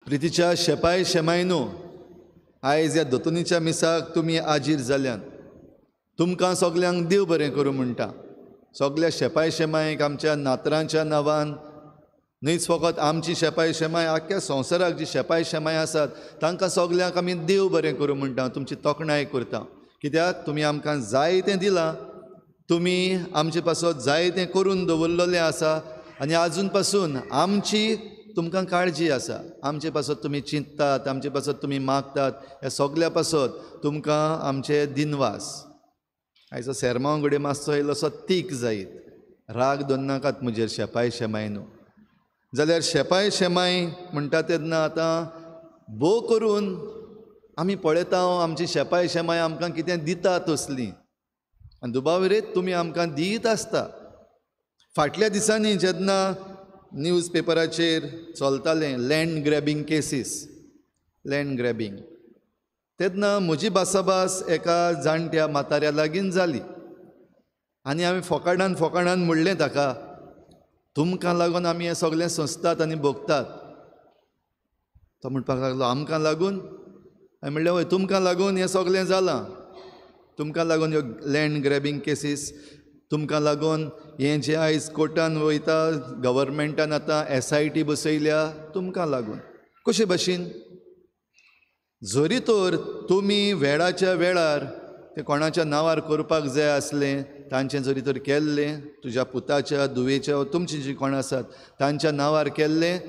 प्रितीच्या शेपाय शेमायनो, आयज ह्या दोतोनीच्या मिसाक तुमी आजीर जाल्यान तुमकां सगल्यांक देव बरें करूं म्हणटा. सगल्या शेपाय शेमायक आमच्या नातरांच्या नांवान, न्हयच फकत आमची शेपाय शेमाय, आख्ख्या संवसाराक जी शेपाय शेमाय आसात तांकां सगल्यांक आमी देव बरें करूं म्हणटा, तुमची तोखणाय करता. कित्याक तुमी आमकां जाय तें दिलां, तुमी आमचे पासत जाय तें करून दवरलेलें आसा आनी आजून पासून आमची तुमकां काळजी आसा. आमचे पासत तुमी चिंततात, आमचे पासत तुमी मागतात, ह्या सगल्या पासत तुमकां आमचे दिनवास. आयचो सेरमांव घडये मातसो इल्लोसो तीक जायत, राग दवरनाकात म्हजेर शेपाय शेमाय न्हू. जाल्यार शेपाय शेमाय म्हणटा तेन्ना आतां भोव करून आमी पळयता आमची शेपाय शेमाय आमकां कितें दिता तसली, आनी दुबाविरेत तुमी आमकां दीत आसता. फाटल्या दिसांनी जेन्ना न्यूज पेपराचेर चलतालें land grabbing cases, land grabbing, तेन्ना म्हजी भासाभास एका जाणट्या म्हाताऱ्या लागीं जाली आनी हांवें फोकाणान फोकाणान म्हणलें ताका, तुमकां लागून आमी हें सगळें सोंसतात आनी भोगतात. तो म्हणपाक लागलो, आमकां लागून? हांवें म्हणलें, हय, तुमकां लागून हें सगळें जालां, तुमकां लागून ह्यो लँड ग्रॅबींग केसीस, तुमकां लागून हें जें आयज कोर्टान वयता, गव्हर्मेंटान आतां SIT बसयल्या, तुमकां लागून. कशे भशेन? जरी तर तुमी वेळाच्या वेळार तें कोणाच्या नांवार करपाक जाय आसलें तांचें जरी तर केल्लें, तुज्या पुताच्या धुवेच्या तुमची जी कोण आसात तांच्या नांवार केल्लें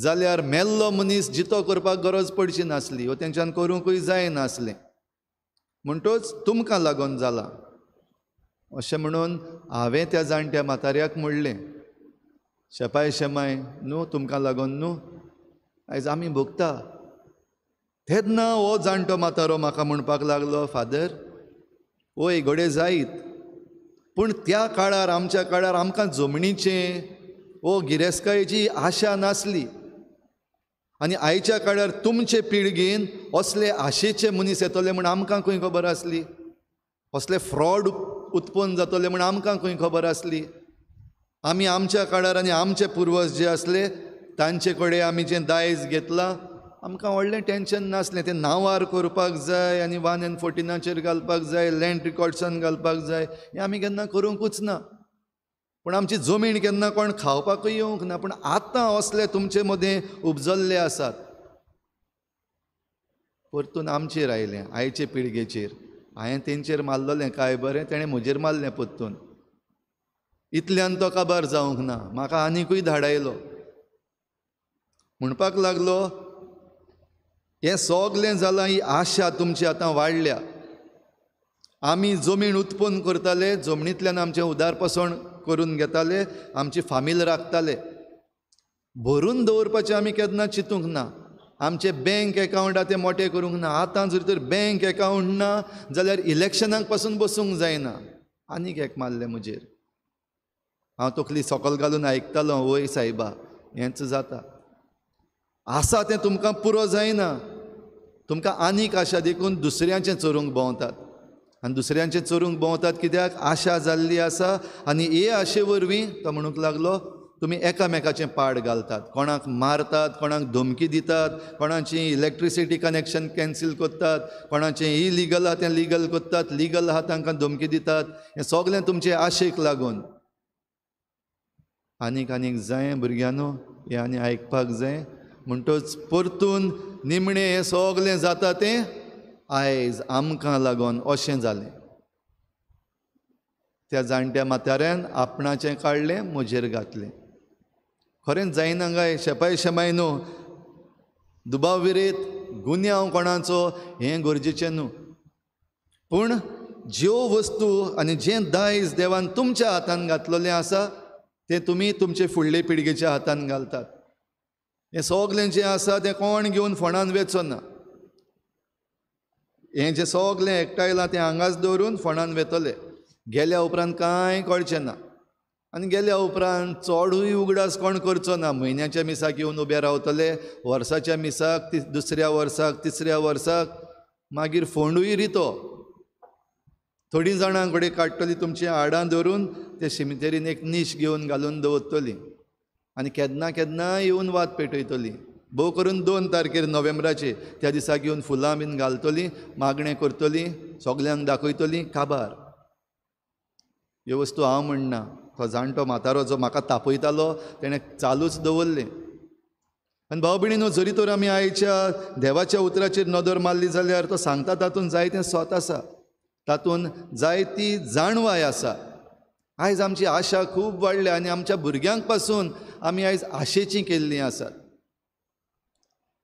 जाल्यार मेल्लो मनीस जितो करपाक गरज पडची नासली वो तेंच्यान करूंकूय जायनासलें. म्हणटच तुमकां लागून जालां अशें म्हणून हांवें त्या जाणट्या म्हाताऱ्याक म्हणलें, शेपाय शेमाय न्हू, तुमकां लागून न्हू आयज आमी भोगता. तेन्ना हो जाणटो म्हातारो म्हाका म्हणपाक लागलो, फादर वय घडये जायत, पूण त्या काळार आमच्या काळार आमकां जमनीचें वो गिरेस्तकायेची आशा नासली आनी आयच्या काळार तुमचे पिळगेन असले आशेचे मनीस येतले म्हूण आमकां खंय खबर आसली, असले फ्रॉड उत्पन्न जातले म्हूण आमकां खंय खबर आसली. आमी आमच्या काळार आनी आमचे पुर्वज जे आसले तांचे कडेन आमी जें दायज घेतलां आमकां व्हडलें टेंशन नासलें. तें नांवार करपाक जाय आनी 1 and 14 घालपाक जाय, लँड रिकॉर्ड्सान घालपाक जाय, हें आमी केन्ना करूंकूच ना. पूण आमची जमीन केन्ना कोण खावपाकूय येवंक ना. पूण आतां असले तुमचे मदें उपजल्ले आसात, परतून आमचेर आयलें, आयचे पिळगेचेर. हांवें तेंचेर मारलेलें काय बरें, तेणें म्हजेर मारलें परतून. इतल्यान तो काबार जावंक ना, म्हाका आनिकूय धाडायलो. म्हणपाक लागलो, हें सगलें जालां, ही आशा तुमची आतां वाडल्या. आमी जमीन उत्पन्न करताले, जमनींतल्यान आमचें उदारपसण करून घेताले, आमची फामील राखताले, भरून दवरपाचें आमी केन्ना चिंतूंक ना. आमचे बँक एकावंट आतां मोटे करूंक ना. आतां जर तर बँक एकावंट ना जाल्यार इलेक्शनाक पासून बसूंक जायना. आनीक एक मारलें म्हजेर. हांव तकली सकल घालून आयकतालो, वय सायबा हेंच जाता, आसा तें तुमकां पुरो जायना, तुमकां आनीक आशा देखून दुसऱ्यांचें चोरूंक भोंवतात. आनी दुसऱ्यांचें चोरूंक भोंवतात कित्याक? आशा जाल्ली आसा आनी हे आशे वरवीं तो म्हणूंक लागलो, तुमी एकामेकाचें पाड घालतात, कोणाक मारतात, कोणाक धमकी दितात, कोणाची इलेक्ट्रिसिटी कनेक्शन कॅन्सील करतात, कोणाचें इलिगल आहा तें लिगल करतात, लिगल आहा तांकां धमकी दितात. हें सगळें तुमचे आशेक लागून. आनीक आनीक जाय भुरग्यांनो, हें आनी आयकपाक जाय. म्हणटच परतून निमणें हें सगळें जाता तें आयज आमकां लागून अशें जालें. त्या जाणट्या म्हाताऱ्यान आपणाचें काडलें, म्हजेर घातलें. खरेंच जायना काय शेपाय शेमाय न्हू, दुबाव विरेत गुन्यांव कोणाचो हें गरजेचें न्हू, पूण ज्यो वस्तू आनी जें दायज देवान तुमच्या हातान घातलेलें आसा तें तुमी तुमचे फुडले पिळगेच्या हातान घालतात. हें सगळें जें आसा तें कोण घेवन फोंडान वेचो ना. हें जें सगळें एकठांयलां तें हांगाच दवरून फोंडान वेतले. गेल्या उपरांत कांय कळचें ना आनी गेल्या उपरांत चडूय उगडास कोण करचो ना. म्हयन्याच्या मिसाक येवन उबे रावतले, वर्साच्या मिसाक, दुसऱ्या वर्साक, तिसऱ्या वर्साक, मागीर फोंडूय रितो. थोडीं जाणां कडेन काडटली तुमची हाडां धरून ते शिमितेरीन एक नीश घेवन घालून दवरतली आनी केन्ना केन्ना येवन वाद पेटयतली. भोव करून 2 तारखेर नोव्हेंबराचे त्या दिसा घेवन फुलां बीन घालतलीं, मागणें करतलीं, सगल्यांक दाखयतलीं, काबार. ह्यो वस्तू हांव म्हणना, तो जाणटो म्हातारो जो म्हाका तापयतालो तेणें चालूच दवरलें. आनी भाव भयणीनो, जरी तर आमी आयच्या देवाच्या उतराचेर नदर मारली जाल्यार तो सांगता तातूंत जायतें सत आसा, तातूंत जायती जाणवाय आसा. आयज आमची आशा खूब वाडल्या आनी आमच्या भुरग्यांक पासून आमी आयज आशेचीं केल्लीं आसात.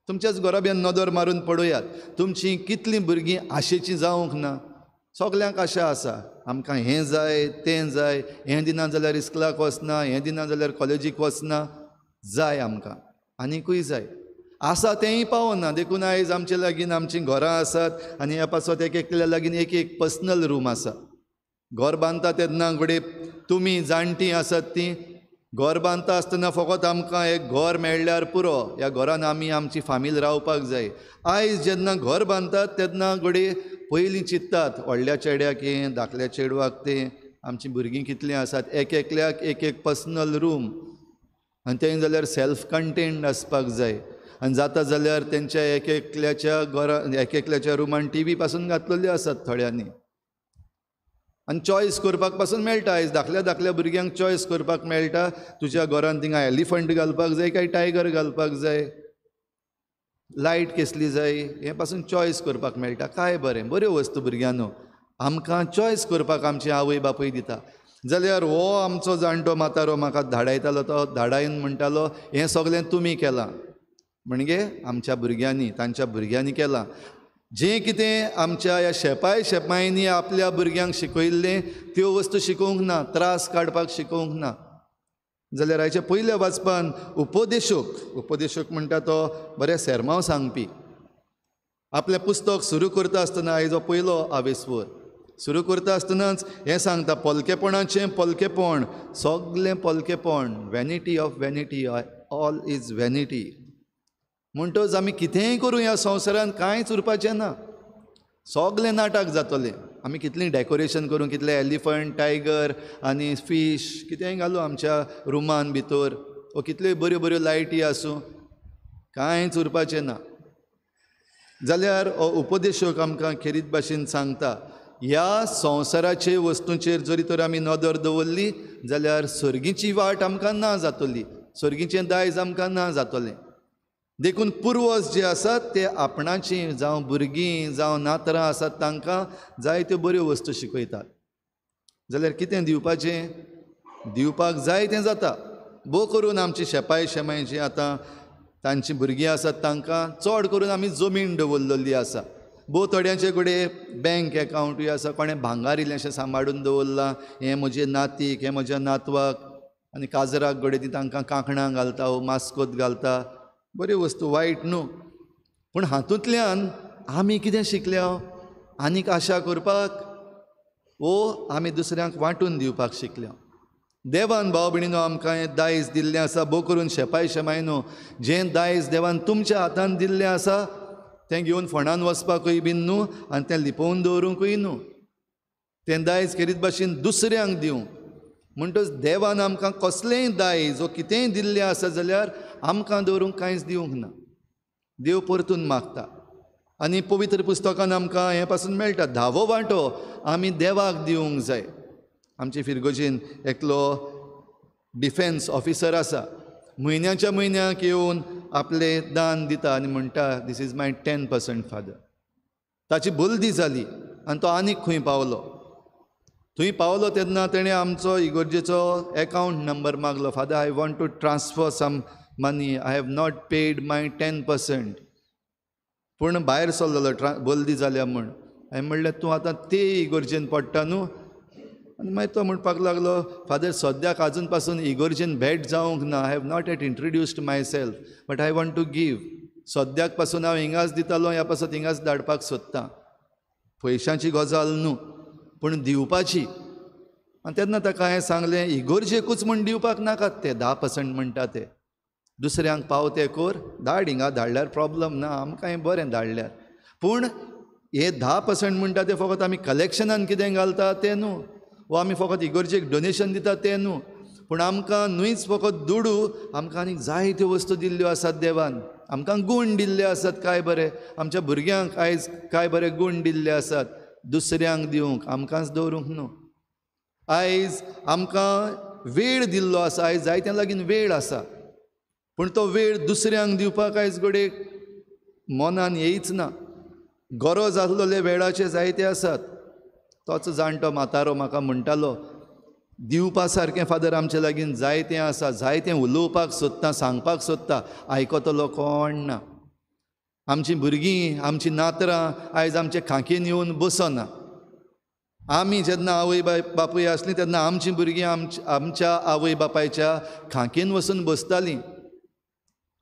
तुमच्याच घराब्यान नदर मारून पळयात, तुमचीं कितलीं भुरगीं आशेचीं जावंक ना. सगल्यांक आशा आसा, आमकां हें जाय तें जाय, हें दिना जाल्यार इस्कुलाक वचना, हें दिना जाल्यार कॉलेजीक वचना, जाय आमकां, आनिकूय जाय, आसा तेंय पावना. देखून आयज आमचे लागीं आमचीं घरां आसात आनी ह्या पासत एक एकल्या लागीं एक एक पर्सनल रूम आसा. घर बांदता तेन्ना घडये तुमी जाणटीं आसात तीं घर बांदता आसतना फकत आमकां एक घर मेळ्ळ्यार पुरो, ह्या घरान आमी आमची फामील रावपाक जाय. आयज जेन्ना घर बांदतात तेन्ना घडये पयलीं चिंत्तात व्हडल्या चेड्याक हें, धाकल्या चेडवाक तें, आमचीं भुरगीं कितलीं आसात, एक एकल्याक एक एक पर्सनल रूम, आनी तें जाल्यार सेल्फ कंटेंट आसपाक जाय. आनी जाता जाल्यार तेंच्या एक एकल्याच्या घरा एक एकल्याच्या रुमान टी व्ही पासून घातलेल्यो आसात थोड्यांनी. आनी चॉयस करपाक पासून मेळटा आयज, धाकल्या धाकल्या भुरग्यांक चॉयस करपाक मेळटा, तुज्या घरान थिंगा एलिफंट घालपाक जाय काय टायगर घालपाक जाय, लायट कसली जाय, हें पासून चॉयस करपाक मेळटा. काय बरें, बऱ्यो वस्तू भुरग्यांनो, आमकां चॉयस करपाक आमची आवय बापूय दिता. जाल्यार हो आमचो जाणटो म्हातारो म्हाका धाडायतालो, तो धाडायन म्हणटालो हें सगळें तुमी केलां, म्हणजे आमच्या भुरग्यांनी, तांच्या भुरग्यांनी केलां. जें कितें आमच्या ह्या शेपाय शेपायनी आपल्या भुरग्यांक शिकयल्लें त्यो वस्तू शिकोवंक ना, त्रास काडपाक शिकोवंक ना. जाल्यार आयच्या पयल्या वाचपान उपदेशक, उपदेशक म्हणटा तो बरें सेरमांव सांगपी, आपलें पुस्तक सुरू करता आसतना आयजो पयलो आवेस्वर सुरू करता आसतनाच हें सांगता, पोलकेपणाचें पोलकेपण, सगलें पोलकेपण, vanity of vanity, all is vanity. म्हणटच आमी कितेंय करूं ह्या संवसारांत कांयच उरपाचें ना, सगलें नाटक जातलें. आमी कितलीं डेकोरेशन करूं, कितले एलिफंट, टायगर आनी फीश कितेंय घालूं आमच्या रुमान भितर, वो कितल्यो बऱ्यो बऱ्यो लायटी आसूं, कांयच उरपाचें ना. जाल्यार हो उपदेशक आमकां खेरीत भाशेन सांगता, ह्या संवसाराचे वस्तूंचेर जरी तर आमी नदर दवरली जाल्यार सर्गीची वाट आमकां ना जातली, सर्गीचें दायज आमकां ना जातलें. देखून पुर्वज जे आसात ते आपणाची जावं भुरगीं जावं नातरां आसात तांकां जायत्यो बऱ्यो वस्तू शिकयतात. जाल्यार कितें दिवपाचें, दिवपाक जाय तें जाता. भोव करून आमची शेपाय शेमाय जी आतां तांची भुरगीं आसात तांकां चड करून आमी जमीन दवरलेली आसा. भोव थोड्यांचे कडेन बँक एकावंटूय आसा, कोणें भांगार इल्लेंशें सांबाळून दवरलां, हें म्हजे नातीक, हें म्हज्या नातवाक, आनी काजराक घडये ती तांकां कांकणां घालता वो मास्कोत घालता. बऱ्यो वस्तू, वायट न्हू, पूण हातूंतल्यान आमी कितें शिकल्या, आनीक आशा करपाक वो आमी दुसऱ्यांक वांटून दिवपाक शिकल्या. देवान भाव भयणीनो आमकां हें दायज दिल्लें आसा. भोव करून शेपाय शेमायनो, जें दायज देवान तुमच्या हातान दिल्लें आसा तें घेवन फोंडान वचपाकूय बीन न्हू आनी तें लिपोवन दवरूंकूय न्हू, तें दायज खेरीत भाशेन दुसऱ्यांक दिवंक. म्हणटच देवान आमकां कसलेंय दायज वो कितेंय दिल्लें आसा जाल्यार आमकां दवरूंक कांयच दिवंक ना, देव परतून मागता. आनी पवित्र पुस्तकान आमकां हें पासून मेळटा, धावो वांटो आमी देवाक दिवंक जाय. आमचे फिरगोजीन एकलो डिफेन्स ऑफिसर आसा, म्हयन्याच्या म्हयन्याक येवन आपलें दान दिता आनी म्हणटा, this is my 10% father. ताची बलदी जाली आनी तो आनीक खंय पावलो. थंय पावलो तेन्ना तेणें आमचो इगर्जेचो एकावंट नंबर मागलो, father I want to transfer some money, I have not paid my 10%. पूण भायर सरलेलो बलदी जाल्या म्हूण. हांवें म्हणलें तूं आतां ते इगर्जेन पडटा न्हू. आनी मागीर तो म्हणपाक लागलो, फादर सद्याक आजून पासून इगर्जेन भेट जावंक ना, I have not yet introduced myself but I want to give. सद्याक पासून हांव हिंगाच दितालो, ह्या पासत हिंगाच धाडपाक सोदतां. पयशांची गजाल न्हू, पूण दिवपाची. आनी तेन्ना ताका हांवें सांगलें, इगर्जेकूच म्हूण दिवपाक नाकात ते 10% म्हणटा ते, दुसऱ्यांक पाव ते कर, धाड हिंगा धाडल्यार प्रॉब्लम ना, आमकां हें बरें धाडल्यार. पूण हे 10% म्हणटा ते फकत आमी कलेक्शनान कितें घालता तें न्हू, वो आमी फकत इगर्जेक डोनेशन दिता तें न्हू, पूण आमकां न्हूच फकत दुडू, आमकां आनीक जायत्यो वस्तू दिल्ल्यो आसात देवान. आमकां गूण दिल्ले आसात काय बरें, आमच्या भुरग्यांक आयज काय बरे गूण दिल्ले आसात दुसऱ्यांक दिवंक, आमकांच दवरूंक न्हू. आयज आमकां वेळ दिल्लो आसा, आयज जायत्या लागीं वेळ आसा, पूण तो वेळ दुसऱ्यांक दिवपाक आयज घडये मनान येयच ना. गरज आसलेले वेळाचे जायते आसात. तोच जाणटो म्हातारो म्हाका म्हणटालो, दिवपा सारकें फादर आमचे लागीं जायतें आसा, जायतें उलोवपाक सोदता, सांगपाक सोदता, आयकतलो कोण ना. आमचीं भुरगीं, आमचीं नातरां आयज आमचे खांकेन येवन बसना. आमी जेन्ना आवय बापूय आसलीं तेन्ना आमचीं भुरगीं आमच्या आवय बापायच्या खांकेन वचून बसतालीं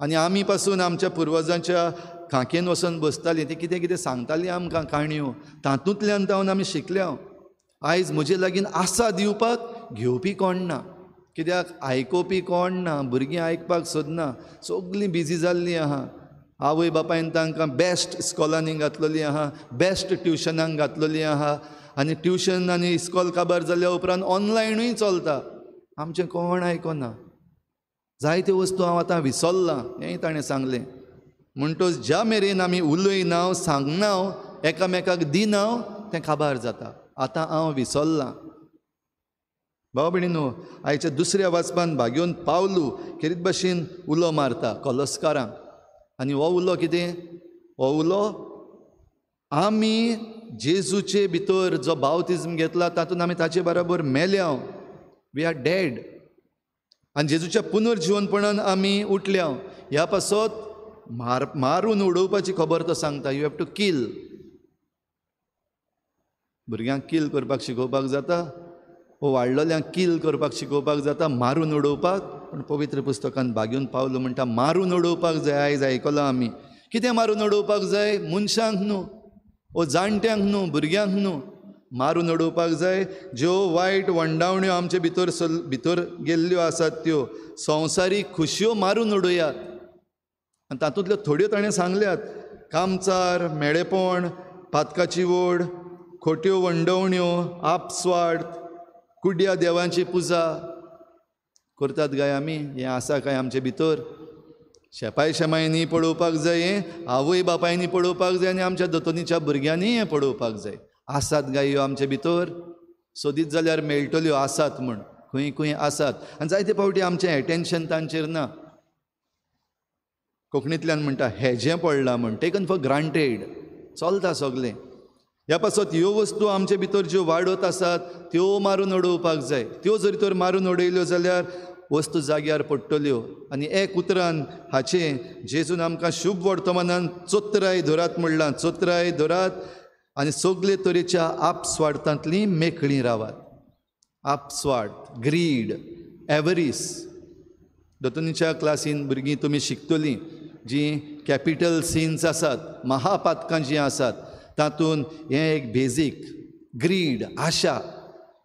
आनी आमी पासून आमच्या पुर्वजांच्या खांकेन वचून बसतालीं. ती कितें कितें सांगतालीं आमकां काणयो, तातूंतल्यान जावन आमी शिकल्या. आयज म्हजे लागीं आसा दिवपाक, घेवपी कोण ना. कित्याक आयकोवपी कोण ना, भुरगीं आयकपाक सोदना, सगळीं बिजी जाल्लीं आहा. आवय बापायन तांकां बेस्ट इस्कॉलांनी घातलेली आहा, बेस्ट ट्युशनांक घातलेली आहा, आनी ट्युशन आनी इस्कॉल काबार जाल्या उपरांत ऑनलायनूय चलता. आमचें कोण आयकना. जायत्यो वस्तू हांव आतां विसरलां, हेंय ताणें सांगलें. म्हणटच ज्या मेरेन आमी उलयना, सांगना, एकामेकाक दिना, तें काबार जाता. आतां हांव विसरलां. भाव भयणीनो, आयच्या दुसऱ्या वाचपान भाग्योन पावलू खेरीत भाशेन उलो मारता कलस्कारांक. आनी हो उलो कितें? हो उलो आमी जेजूचे भितर जो बावतिज्म घेतला तातूंत आमी ताचे बराबर मेल्या, we are dead, आनी जेजूच्या पुनर्जिवनपणान आमी उठल्या. ह्या पासत मारून उडोवपाची खबर तो सांगता. You have to kill. भुरग्यांक किल करपाक शिकोवपाक जाता, वो वाडलेल्यांक किल करपाक शिकोवपाक जाता, मारून उडोवपाक. पूण पवित्र पुस्तकान भाग्योन पावलो म्हणटा मारून उडोवपाक जाय. आयज आयकलां आमी कितें मारून उडोवपाक जाय? मनशांक न्हू, ओ जाणट्यांक न्हू, भुरग्यांक न्हू, मारून उडोवपाक जाय ज्यो वायट वंडावण्यो आमचे भितर भितर गेल्ल्यो आसात त्यो संवसारीक खुशयो मारून उडयात. आनी तातूंतल्यो थोड्यो ताणें सांगल्यात: कामचार, मेळेपण, पातकाची ओड, खोट्यो वंडवण्यो, आपस्वार्थ, कुड्या देवांची पुजा करतात काय आमी? हें आसा काय आमचे भितर? शेपाय शेमायनी पळोवपाक जाय, हें आवय बापायनी पळोवपाक जाय, आनी आमच्या दोतोनीच्या भुरग्यांनी हें पळोवपाक जाय. आसात काय ह्यो आमचे भितर? सोदीत जाल्यार मेळटल्यो आसात म्हूण, खंय खंय आसात. आनी जायते फावटी आमचें एटेन्शन तांचेर ना. कोंकणींतल्यान म्हणटा हेजें पडलां म्हूण, टेकन फॉर ग्रांटेड चलता सगलें. ह्या पासत ह्यो वस्तू आमचे भितर ज्यो वाडत आसात त्यो मारून उडोवपाक जाय. त्यो जरी तर मारून उडयल्यो जाल्यार वस्तू जाग्यार पडटल्यो. आनी एक उतरान हाचें जेजून आमकां शुभ वर्तमानान चोत्राय धरात म्हणलां. चोत्राय धरात आनी सगळे तरेच्या आपस्वार्थांतली मेकळीं रावात. आपस्वार्थ, ग्रीड, एवरीस. दोतोनीच्या क्लासीन भुरगीं तुमी शिकतलीं जीं कॅपिटल सिन्स आसात, महापातकां जीं आसात, तातूंत हें एक बेजीक ग्रीड, आशा.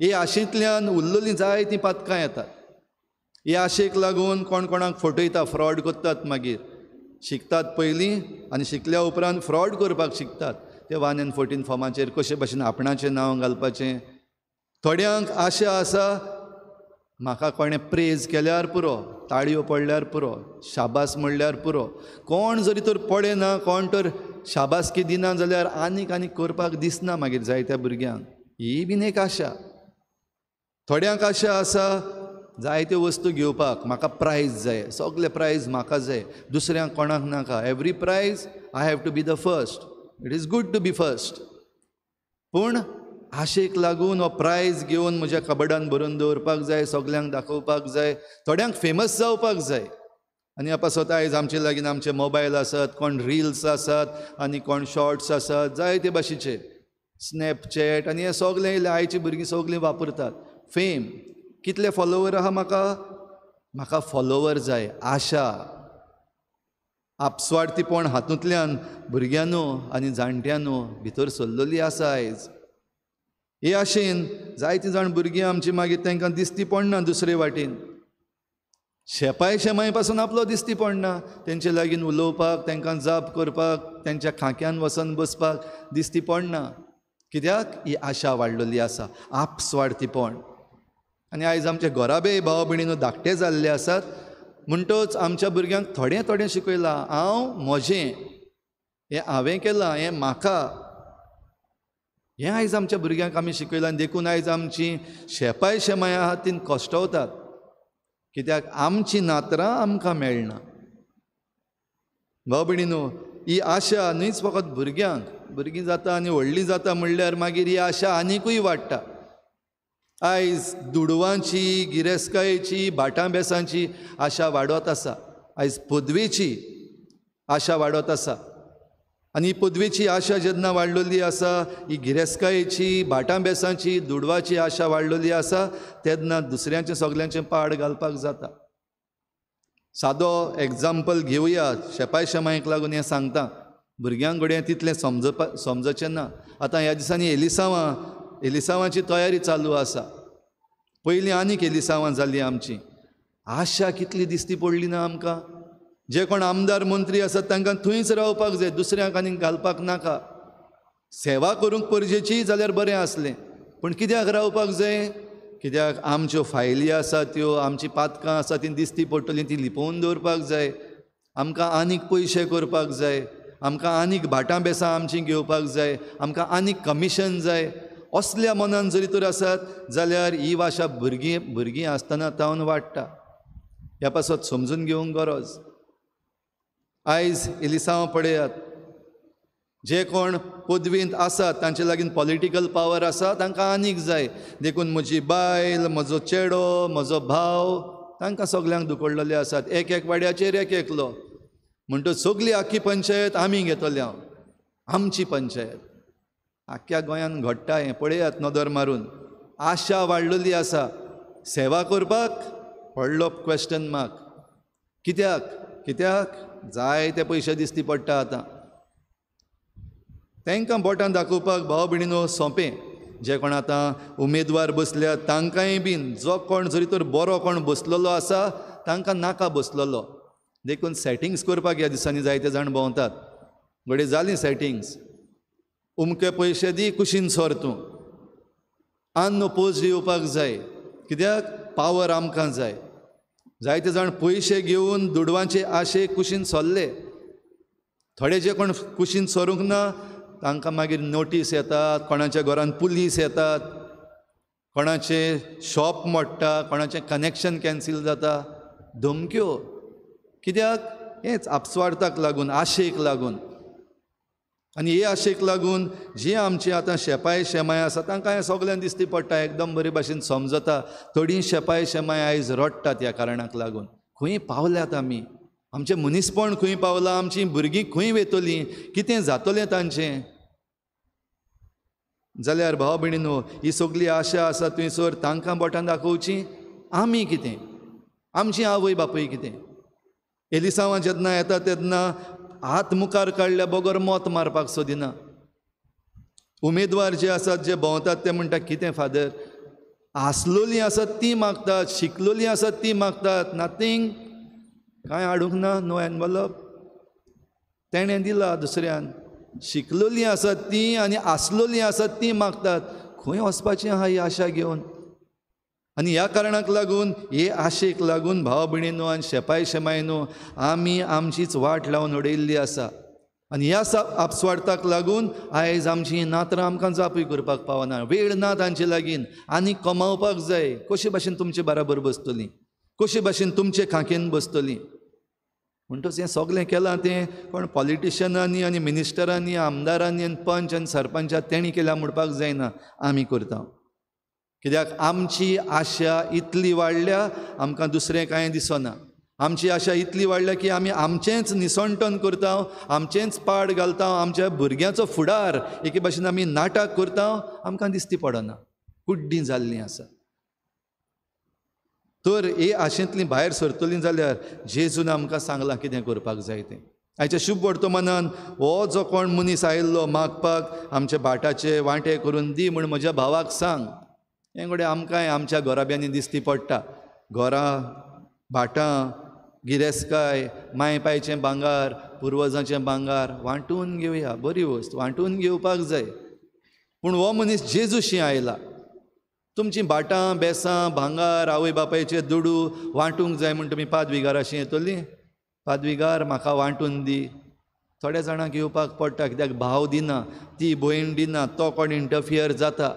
हे आशेंतल्यान उरलेलीं जायतीं पातकां येतात. हे आशेक लागून कोण कोणाक फटयता, फ्रॉड करतात. मागीर शिकतात पयलीं आनी शिकल्या उपरांत फ्रॉड करपाक शिकतात. ते 1 and 14 फॉर्माचेर कशे भाशेन आपणाचें नांव घालपाचें. थोड्यांक आशा आसा म्हाका कोणें प्रेज केल्यार पुरो, ताळयो पडल्यार पुरो, शाबास म्हणल्यार पुरो. कोण जरी तर पळयना, कोण तर शाबासकी दिना जाल्यार आनीक आनीक करपाक दिसना मागीर जायत्या भुरग्यांक. ही बीन एक आशा. थोड्यांक आशा आसा जायत्यो वस्तू घेवपाक, म्हाका प्रायज जाय, सगळे प्रायज म्हाका जाय, दुसऱ्यांक कोणाक नाका. Every prize I have to be the first. It is good to be first. पूण आशेक लागून हो प्रायज घेवन म्हज्या कबडान भरून दवरपाक जाय, सगल्यांक दाखोवपाक जाय, थोड्यांक फेमस जावपाक जाय. आनी ह्या पासत आयज आमचे लागीं आमचे मोबायल आसात, कोण रिल्स आसात आनी कोण शॉर्ट्स आसात, जायते भाशेचे स्नॅपचॅट आनी हें सगलें येयलें. आयची भुरगीं सगलीं वापरतात. फेम, कितले फॉलोवर आहा म्हाका, म्हाका फॉलोवर जाय. आशा, आपस्वार्थीपण हातूंतल्यान भुरग्यांनो आनी जाणट्यांनो भितर सरलेली आसा आयज. हे आशेन जायतीं जाण भुरगीं आमची मागीर तांकां दिसती पडना दुसरे वाटेन. शेपाय शेमाय पासून आपलो दिसती पडना, तेंचे लागीं उलोवपाक, तांकां जाप करपाक, तेंच्या खांक्यान वचून बसपाक दिसती पडना. कित्याक? ही आशा वाडलेली आसा, आपस्वार्थीपण. आनी आयज आमचे घराबे भाव भयणीनो धाकटे जाल्ले आसात. म्हणटच आमच्या भुरग्यांक थोडें थोडें शिकयलां. हांव म्हजें हें हांवें केलां, हें म्हाका, हें आयज आमच्या भुरग्यांक आमी शिकयलां. देखून आयज आमची शेपाय शेमाय आहा तीं कश्टवतात, कित्याक आमची नातरां आमकां मेळना. भाव भयणीनो, ही आशा न्हयच फकत भुरग्यांक, भुरगीं जाता आनी व्हडलीं जाता म्हणल्यार मागीर ही आशा आनिकूय वाडटा. आयज दुडवांची, गिरेस्तकायेची, भाटां बेसांची आशा वाडत आसा. आयज पदवेची आशा वाडत आसा. आनी ही पदवेची आशा जेन्ना वाडलेली आसा, ही गिरेस्तकायेची, भाटां बेसांची, दुडवाची आशा वाडलेली आसा, तेन्ना दुसऱ्यांचें सगल्यांचें पाड घालपाक जाता. सादो एग्जाम्पल घेवया, शेपाय शेमायक लागून हें सांगता, भुरग्यांक घडये तितलें समजचें ना. आतां ह्या दिसांनी एलिसांवाची तयारी चालू आसा. पयलीं आनीक एलिसांवां जालीं आमची. आशा कितली दिसती पडली ना आमकां. जे कोण आमदार मंत्री आसात तांकां थंयच रावपाक जाय, दुसऱ्यांक आनीक घालपाक नाका. सेवा करूंक गरजेची जाल्यार बरें आसलें, पूण कित्याक रावपाक जाय? कित्याक आमच्यो फायली आसा त्यो, आमची पातकां आसा तीं दिसती पडटलीं, तीं लिपोवन दवरपाक जाय. आमकां आनीक पयशे करपाक जाय, आमकां आनीक भाटां बेसां आमचीं घेवपाक जाय, आमकां आनीक कमिशन जाय. असल्या मनान जरी तर आसत जाल्यार ही वाशा भुरगीं आसतना तावन वाडटा. ह्या पासत समजून घेवंक गरज. आयज एलिसांव पळयात, जे कोण पदवींत आसात तांचे लागीं पॉलिटिकल पावर आसा, तांकां आनीक जाय. देखून म्हजी बायल, म्हजो चेडो, म्हजो भाव, तांकां सगल्यांक दुखडलेले आसात. एक एक वाड्याचेर एक एकलो. म्हणटच सगली आख्खी पंचायत आमी घेतले. हांव आमची पंचायत आख्ख्या गोंयान घडटा हें पळयात नदर मारून. आशा वाडलेली आसा. सेवा करपाक व्हडलो क्वेश्चन मार्क. कित्याक? कित्याक जायते पयशे दिसती पडटा आतां. तांकां बोटां दाखोवपाक भाव भयणीनो सोंपें. जे कोण आतां उमेदवार बसल्या तांकांय बीन जो कोण जरी तर बरो कोण बसलेलो आसा तांकां नाका बसलेलो. देखून सेटिंग्स करपाक ह्या दिसांनी जायते जाण भोंवतात. घडये जालीं सेटिंग्स, उमके पयशे दी कुशीन सर तूं, अनओपोज्ड येवपाक जाय, कित्याक पावर आमकां जाय. जायते जाण पयशे घेवन दुडवांचे आशे कुशीन सरले. थोडे जे कोण कुशीन सरूंक ना तांकां मागीर नोटीस येतात, कोणाच्या घरान पुलीस येतात, कोणाचें शॉप मोडटा, कोणाचें कनेक्शन कॅन्सील जाता, धमक्यो. कित्याक? हेंच आपस्वार्थाक लागून, आशेक लागून. आनी हे आशेक लागून जे आमचे आतां शेपाय शेमाय आसा तांकां हें सगल्यांक दिसती पडटा, एकदम बरे भाशेन समजता. थोडीं शेपाय शेमाय आयज रडटात ह्या कारणाक लागून. खंय पावल्यात आमी? आमचें मनीसपण खंय पावलां? आमचीं भुरगीं खंय वयतलीं? कितें जातलें तांचें? जाल्यार भाव भयणीनो, ही सगली आशा आसा थंयसर तांकां बोटां दाखोवची. आमी कितें? आमची आवय बापूय कितें? एलिसांवां जेन्ना येता तेन्ना हात मुखार काडल्या बगर मत मारपाक सोदिना. उमेदवार जे आसात, जे भोंवतात ते म्हणटा कितें फादर, आसलोलीं आसात तीं मागतात, शिकलोलीं आसात तीं मागतात, नथींग, कांय हाडूंक ना, नो एनवलप. तेणें दिला दुसऱ्यान. शिकलोलीं आसात तीं आनी आसलोलीं आसात तीं मागतात. खंय वचपाचें आहा ही आशा घेवन? आनी ह्या कारणाक लागून, हे आशेक लागून भाव भयणीनो आनी शेपाय शेमायनो आमी आमचीच वाट लावन उडयल्ली आसा. आनी ह्या आपस्वार्थाक लागून आयज आमची नातरां आमकां जापूय करपाक पावना. वेळ ना तांचे लागीं, आनी कमावपाक जाय. कशे भाशेन तुमचे बराबर बसतलीं, कशे भाशेन तुमचे खांकेन बसतलीं. म्हणटच हें सगळें केलां तें कोण पॉलिटिशनांनी आनी मिनिस्टरांनी, आमदारांनी आनी पंच आनी सरपंचा तेणी केल्या म्हणपाक जायना, आमी करता. कित्याक आमची आशा इतली वाडल्या आमकां दुसरें कांय दिसना. आमची आशा इतली वाडल्या की आमी आमचेंच निसणटन करता, आमचेंच पाड घालता, आमच्या भुरग्यांचो फुडार एके भाशेन आमी नाटक करता, आमकां दिसती पडना. कुड्डीं जाल्लीं आसा. तर हे आशेंतलीं भायर सरतलीं जाल्यार जेजून आमकां सांगलां कितें करपाक जाय तें. आयच्या शुभ वर्तमानान हो जो कोण मनीस आयिल्लो मागपाक, आमच्या भाटाचे वांटे करून दी म्हूण म्हज्या भावाक सांग, हें घडये आमकांय आमच्या घराब्यांनी दिसती पडटा. घरां, भाटां, गिरेस्तकाय, माय पायचें भांगार, पुर्वजांचें भांगार वांटून घेवया, बरी वस्त वांटून घेवपाक जाय. पूण हो मनीस जेजूशी आयला. तुमचीं भाटां बेसां भांगार आवय बापायचे दुडू वांटूंक जाय म्हूण तुमी पादविगाराशी येतली? पादविगार म्हाका वांटून दी. थोड्या जाणांक येवपाक पडटा, कित्याक भाव दिना, ती भयण दिना, तो कोण इंटरफियर जाता.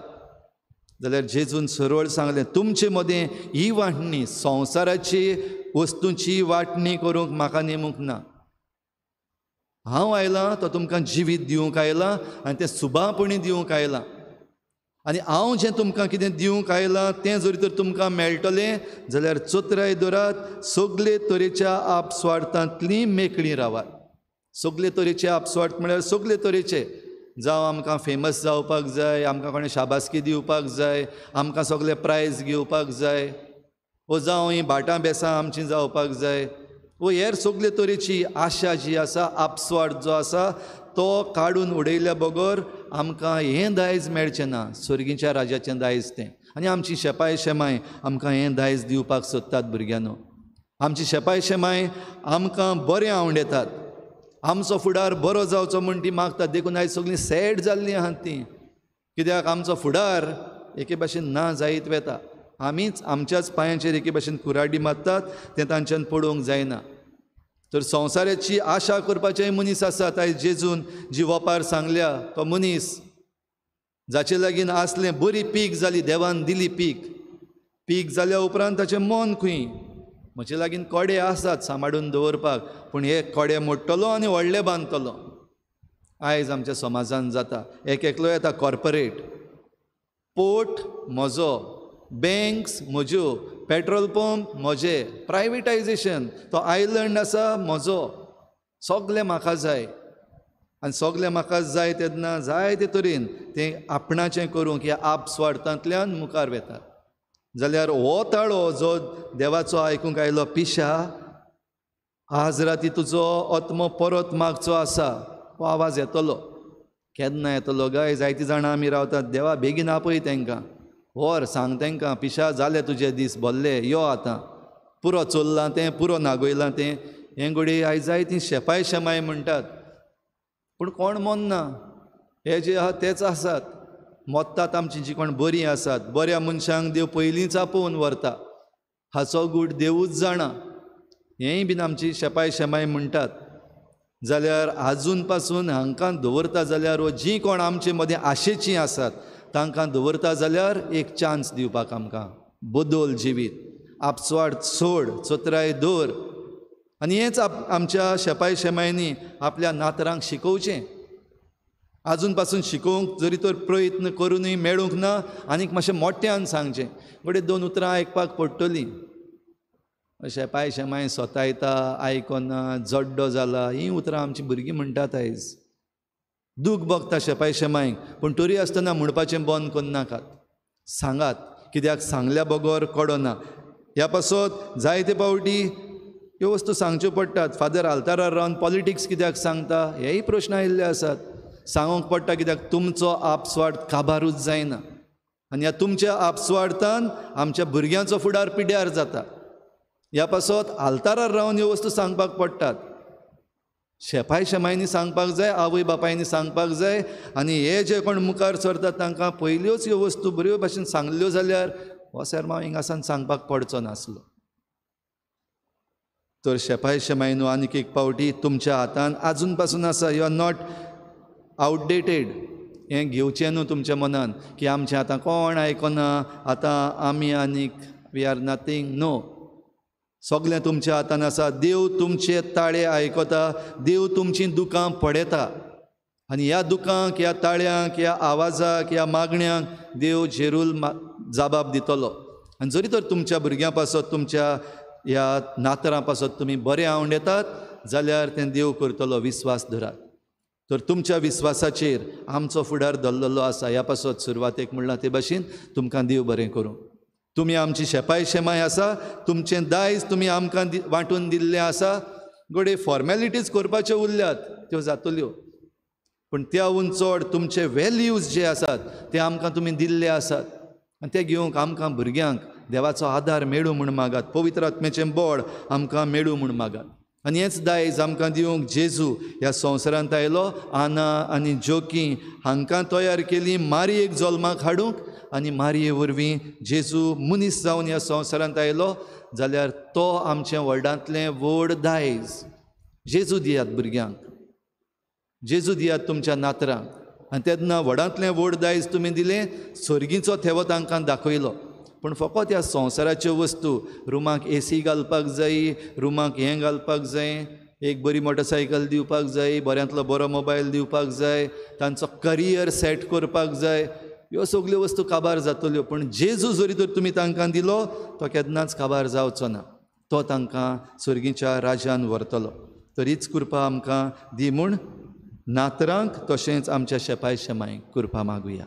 जाल्यार जेजून सरळ सांगलें, तुमचे मदें ही वांटणी, संवसाराची वस्तूंची वांटणी करूंक म्हाका नेमूंक ना. हांव आयलां तो तुमकां जिवीत दिवंक आयलां आनी तें सुबापणी दिवंक आयलां. आनी हांव जें तुमकां कितें दिवंक आयलां तें जरी तर तुमकां मेळटलें जाल्यार चतुराय दरात, सगळे तरेच्या आपस्वार्थांतली मेकळीं रावात. सगळे तरेचे आपस्वार्थ म्हळ्यार सगळे तरेचे, जावं आमकां फेमस जावपाक जाय, आमकां कोणें शाबासकी दिवपाक जाय, आमकां सगळे प्रायज घेवपाक जाय, वो जावं हीं भाटां बेसां आमचीं जावपाक जाय, वो हेर सगळे तरेची आशा जी आसा, आपस्वार्थ जो आसा तो काडून उडयल्या बगर आमकां हें दायज मेळचें ना, सर्गीच्या राजाचें दायज तें. आनी आमची शेपाय शेमाय आमकां हें दायज दिवपाक सोदतात भुरग्यांनो. आमची शेपाय शेमाय आमकां बरें आवडटात, आमचो फुडार बरो जावचो म्हूण ती मागतात. देखून आयज सगळीं सॅड जाल्लीं आहात तीं, कित्याक आमचो फुडार एके भाशेन ना जायत वता. आमीच आमच्याच पांयांचेर एके भाशेन कुराडी मारतात, तें तांच्यान पळोवंक जायना. तर संवसाराची आशा करपाचेय मनीस आसात. आयज जेजून जी वपार सांगल्या तो मनीस जाचे लागीं आसलें बरी पीक जाली, देवान दिली पीक, पीक जाल्या उपरांत ताचें मन खंय, म्हजे लागीं कोडे आसात सांबाळून दवरपाक, पूण हे कोडे मोडटलो आनी व्हडले बांदतलो. आयज आमच्या समाजान जाता, एक एकलो येता कॉर्पोरेट, पोर्ट म्हजो, बँक्स म्हज्यो, पेट्रोल पंप म्हजे, प्रायवेटायजेशन, तो आयलंड आसा म्हजो, सगलें म्हाका जाय. आनी सगलें म्हाका जाय तेन्ना जाय ते तरेन तें आपणाचें करूंक ह्या आपस्वार्थांतल्यान मुखार वेतात. जाल्यार हो ताळो जो देवाचो आयकूंक आयलो, पिशा आज राती तुजो आत्मो परत मागचो आसा, हो आवाज येतलो. केन्ना येतलो गाय? जायतीं जाणां आमी रावतात, देवा बेगीन आपय तांकां, व्हर सांग तांकां, पिशा जाले तुजे दीस भरले, यो आतां, पुरो चोल्लां तें, पुरो नागयलां तें. हें घडये आयज जायतीं शेपाय शेमाय म्हणटात, पूण कोण मोन्ना, हे जे आहा तेच आसात. मोत्तात आमची जी कोण बरीं आसात, बऱ्या मनशांक देव पयलींच आपोवन व्हरता, हाचो गूट देवूच जाणा, हेंय बीन आमची शेपाय शेमाय म्हणटात. जाल्यार आजून पासून हांकां दवरता जाल्यार, वो जीं कोण आमचे मदें आशेचीं आसात तांकां दवरता जाल्यार एक चान्स दिवपाक आमकां, बदल जिवीत, आपस्वार्थ सोड, चतुराय दवर. आनी हेंच आमच्या शेपाय शेमायनी आपल्या नातरांक शिकोवचें. आजून पासून शिकोवंक जरी तर प्रयत्न करुनूय मेळूंक ना, आनीक मातशें मोठ्यान सांगचें, घडये दोन उतरां आयकपाक पडटलीं. शेपाय शेमाय सोतायता, आयकना, जड्डो जाला, हीं उतरां आमचीं भुरगीं म्हणटात आयज. दूख भोगता शेपाय शेमायक, पूण तरी आसतना म्हणपाचें बंद करनाकात, सांगात, कित्याक सांगल्या बगर कळना. ह्या पासत जायते पावटी ह्यो वस्तू सांगच्यो पडटात. फादर आल्तारार रावन पॉलिटिक्स कित्याक सांगता, हेय प्रश्न आयिल्ले आसात. सांगूंक पडटा कित्याक तुमचो आपस्वार्थ काबारूच जायना, आनी ह्या तुमच्या आपस्वार्थान आमच्या भुरग्यांचो फुडार पिड्यार जाता. ह्या पासत आल्तारार रावन ह्यो वस्तू सांगपाक पडटात. शेपाय शेमायनी सांगपाक जाय, आवय बापायनी सांगपाक जाय. आनी हे जे कोण मुखार सरतात तांकां पयल्योच ह्यो वस्तू बऱ्यो भाशेन सांगल्यो जाल्यार हो सेर्मांव हिंगासान सांगपाक पडचो नासलो. तर शेपाय शेमायनो आनीक एक पावटी तुमच्या हातान आजून पासून आसा. You are not outdated. हें घेवचें न्हू तुमच्या मनान की आमचें आतां कोण आयकना, आतां आमी आनीक we are nothing. No, सगळें तुमच्या हातान आसा. देव तुमचे ताळे आयकता, देव तुमचीं दुकां पळयता, आनी ह्या दुकांक, ह्या ताळ्यांक, ह्या आवाजाक, ह्या मागण्यांक देव जेरूल जाबाब दितलो. आनी जरी तर तुमच्या भुरग्यां पासत, तुमच्या ह्या नातरां पासत तुमी बरें आवंडेतात जाल्यार तें देव करतलो, विस्वास धरात. तर तुमच्या विस्वासाचेर आमचो फुडार धरलेलो आसा. ह्या पासत सुरवातेक म्हणलां ते भाशेन तुमकां देव बरें करूं. तुमी आमची शेपाय शेमाय आसा, तुमचें दायज तुमी आमकां वांटून दिल्लें आसा. घडये फॉर्मेलिटीज करपाच्यो उरल्यात त्यो जातल्यो, पूण त्याहून चड तुमचे वेल्यूज जे आसात ते आमकां तुमी दिल्ले आसात, आनी ते घेवंक आमकां भुरग्यांक देवाचो आदार मेळूं म्हूण मागात, पवित्र आत्म्याचें बळ आमकां मेळूं म्हूण मागात. आनी हेंच दायज आमकां दिवंक जेजू ह्या संवसारांत आयलो. आना आनी जोकी हांकां तयार केली मारयेक जल्माक हाडूंक, आनी मारये वरवीं जेजू मनीस जावन ह्या संवसारांत आयलो जाल्यार तो आमचें व्हडांतलें व्हड दायज. जेजू दियात भुरग्यांक, जेजू दियात तुमच्या नातरांक. आनी तेन्ना व्हडांतलें व्हड दायज तुमी दिलें, सर्गीचो थेवो तांकां दाखयलो. पूण फकत ह्या संवसाराच्यो वस्तू, रुमाक एसी घालपाक जाय, रुमाक हें घालपाक जाय, एक बरी मोटरसायकल दिवपाक जाय, बऱ्यांतलो बरो मोबायल दिवपाक जाय, तांचो करियर सेट करपाक जाय, ह्यो सगल्यो वस्तू काबार जातल्यो. पूण जेजू जरी तर तुमी तांकां दिलो तो केन्नाच काबार जावचो ना, तो तांकां सर्गीच्या राज्यान व्हरतलो. तरीच कृपा आमकां दी म्हूण नातरांक तशेंच आमच्या शेपाय शेमांयक कृपा मागुया.